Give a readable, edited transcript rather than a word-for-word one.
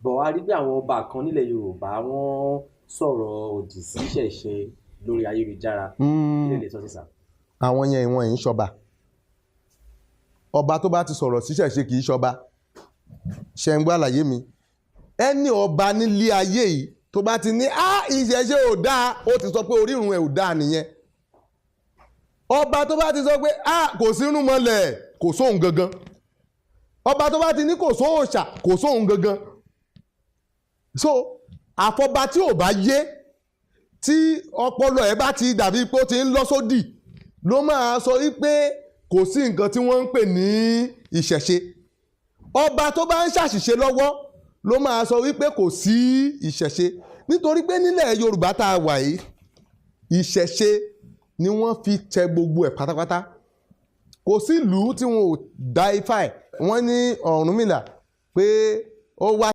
Bọ̀ a rí pé àwọn ọba kan nílẹ̀ Yorùbá, wọ́n sọ̀rọ̀ òdì sí ìṣẹ̀ṣe lórí ayélujára. Kí lè lè sọ sí, sà? Àwọn yẹn, ìwọ̀n yìí ń ṣọba. Ọba tó bá ti sọ̀rọ̀ síṣẹ̀ṣe kì í ṣọba. Ṣe ń gbọ́ àlàyé mi? Ẹni ọba nílé ayé yìí tó bá ti ní á ìṣẹ̀ṣe ò dáa, ó ti sọ pé orírun ẹ̀ ò dáa nìyẹn. Ọba tó bá ti sọ pé á kò sí irúnmọlẹ̀, kò sóhun gangan. Ọba tó bá ti ní kò sóòṣà, kò sóhun gangan. So àfọba tí ò bá yé, tí ọpọlọ ẹ̀ bá ti dàbí pé ó ti ń lọ sódì, ló máa sọ wípé kò sí nǹkan tí wọ́n ń pè ní ìṣẹ̀ṣe. Ọba tó bá ń ṣàṣìṣe lọ́wọ́ ló máa sọ wípé kò sí ìṣẹ̀ṣe, nítorí pé nílẹ̀ Yorùbá tá a wà yìí, ìṣẹ̀ṣe ni wọ́n fi tẹ gbogbo ẹ̀ pátápátá. Kò sí ìlú tí wọn ò dá ifá ẹ̀. Wọ́n ní Ọ̀rúnmìlà pé ó wá